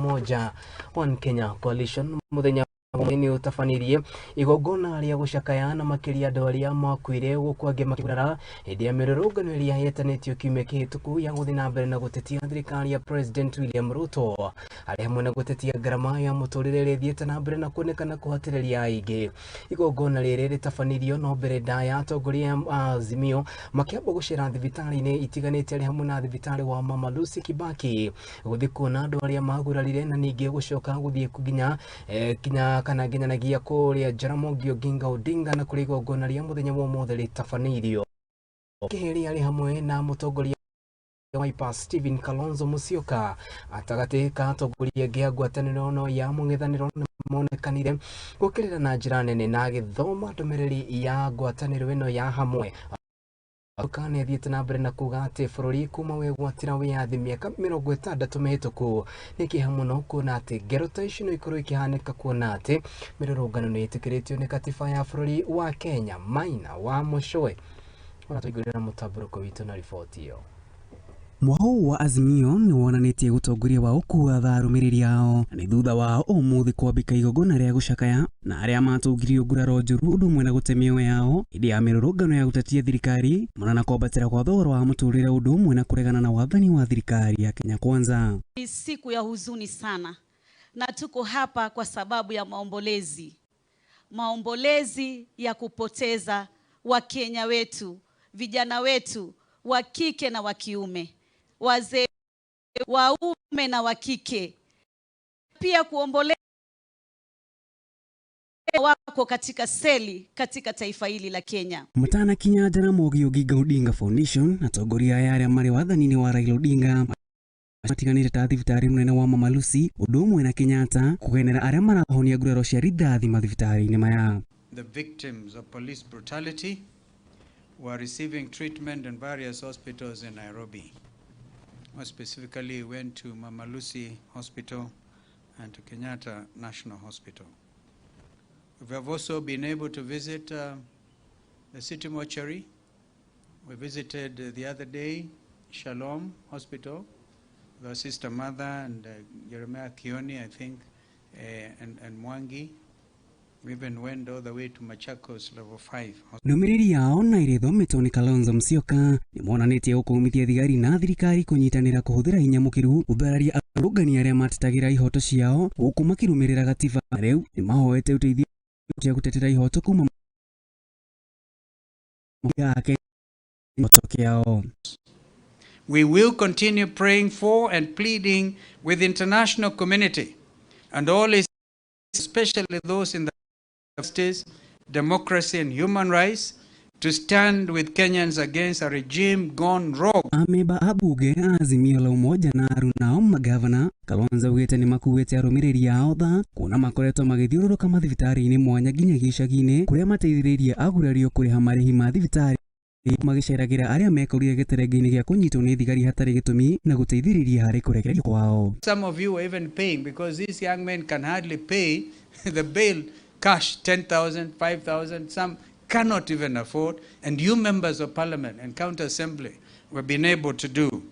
Umoja One Kenya Coalition muthenya nĩ ũtabanirie igongona rĩa gũcakaya na makĩria andũ arĩa makuire gũkũ angĩ makĩgurara hĩndĩ ya mĩrũrũngano ĩrĩa yetanĩtio kiumia kĩhĩtũku ya gũthiĩ na mbere na gũtetia thirikari ya President William Ruto, arĩ hamwe na gũtetia ngarama ya mũtũrĩre ĩrĩa ĩthiĩte na mbere na kuonekana kũhatĩrĩria aingĩ. Igongona rĩrĩ rĩtabanirio no mbere ndaya atongoria a Azimio makĩamba gũcera thibitarĩ-inĩ itiganĩte, arĩ hamwe na thibitarĩ wa Mama Lucy Kibaki, gũthiĩ kuona andũ arĩa magurarire na ningĩ gũcoka gũthiĩ nginya kinya kana nginyanagia kũrĩa Jaramogi Oginga Odinga na kũrĩa igongona rĩa mũthenya wa ũmũthĩ rĩtabanĩirio. Kĩhĩri arĩ hamwe na mũtongoria Wiper Stephen Kalonzo Musyoka gatagatĩ ka atongoria angĩ a ngwatanĩro no ya mũng'ethanĩro nĩ monekanire gũkĩrĩra na njĩra nene na agĩthoma ndũmĩrĩri ya ngwatanĩro ĩno ya hamwe. Nĩ athiĩte na mbere na kuga atĩ bũrũri kuma wegwatĩra wĩyathi mĩaka 60 mĩhĩtũku nĩ kĩeha mũno kuona atĩ ngero ta ici no ikorwo ikĩhanĩka, kuona atĩ mĩrũrũngano nĩ ĩtĩkĩrĩtio nĩ katiba ya bũrũri wa Kenya. Maina wa Mũcũe ũratũigũrĩra mũtambũrũko witũ na riboti ĩyo. Mwahu wa Azimio nĩ wonanĩtie gũtongoria wao kuwatha arũmĩrĩri ao, na nĩ thutha wao ũmũthĩ kwambĩka igongona rĩa gũcakaya na arĩa matũngirio nguraro njũru ũndũ ũmwe na gũte mĩoyo yao hĩndĩ ya mĩrũrũngano ya gũtetia thirikari mana na kwambatĩra kwa thogora wa mũtũrĩre ũndũ ũmwe na kũregana na wathani wa thirikari ya Kenya Kwanza. Ni siku ya huzuni sana na tuko hapa kwa sababu ya maombolezi, maombolezi ya kupoteza Wakenya wetu, vijana wetu wa kike na wa kiume, wazee waume na wa kike, pia kuomboleza wako katika seli katika taifa hili la Kenya. Matanakinya Jaramogi Oginga Odinga Foundation, atongoria aya arĩa marĩ wathani-inĩ wa Raila Odinga matiganĩte ta thibitarĩ mũnene wa Mama Lucy ũndũ ũmwe na Kenyatta kũgenera arĩa marahonia nguraro cia rithathi mathibitarĩ-inĩ maya. The victims of police brutality were receiving treatment in various hospitals in Nairobi. More specifically, we went to Mama Lucy Hospital and to Kenyatta National Hospital. We have also been able to visit the city mortuary. We visited the other day Shalom Hospital with our sister mother and Jeremiah Kioni, I think, and Mwangi. We even went all the way to Machakos Level 5. Ndũmĩrĩri yao na ĩrĩa ĩthometwo nĩ Kalonzo Musyoka nĩ monanĩtie gũkũmithia thigari na thirikari kũnyitanĩra kũhũthĩra hinya mũkĩru gũthararia arũrũngani arĩa matetagĩra ihoto ciao gũkũ makĩrũmĩrĩra gatiba. Rĩu nĩ mahoete ũteithio cia gũtetera ihoto kuma yake ihoto kĩao. We will continue praying for and pleading with the international community and all, especially those in the justice, democracy and human rights, to stand with Kenyans against a regime gone rogue. Amemba a bunge a Azimio la Umoja na arunao magavana Kalonzo augĩte nĩ makuĩte arũmĩrĩri ao tha kuona makoretwo magĩthiũrũrũka mathibitarĩ-inĩ mwanya nginyagia icagi-inĩ kũrĩa mateithĩrĩirie agurario kũrĩha marĩhi ma thibitarĩ, magĩceragĩra arĩa mekorire gĩterenge-inĩ gĩa kũnyitwo nĩ thigari hatarĩ gĩtũmi na gũteithĩrĩria harĩ kũrekererio kwao. Some of you are even paying because these young men can hardly pay the bail cash, 10,000, 5,000, some cannot even afford. And you members of parliament and county assembly have been able to do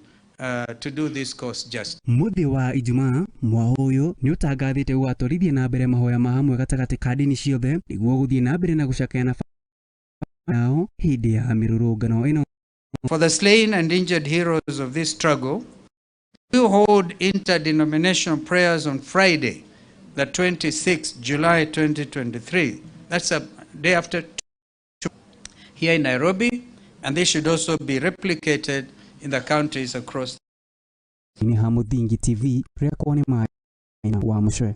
this cause justice. Mũthĩ wa Ijumaa mwaho ũyũ nĩ ũtangathĩte gũgatwarithia na mbere mahoya ma hamwe gatagatĩ ka ndini ciothe nĩguo gũthiĩ na mbere na gũcakaya na yao hĩndĩ ya mĩrũrũngano ĩno. For the slain and injured heroes of this struggle, we hold interdenominational prayers on Friday, the 26th July 2023. That's a day after here in Nairobi, and this should also be replicated in the counties across. Nĩ ha Mũthingi TV, rĩakwa nĩ Maina wa Mũcwe.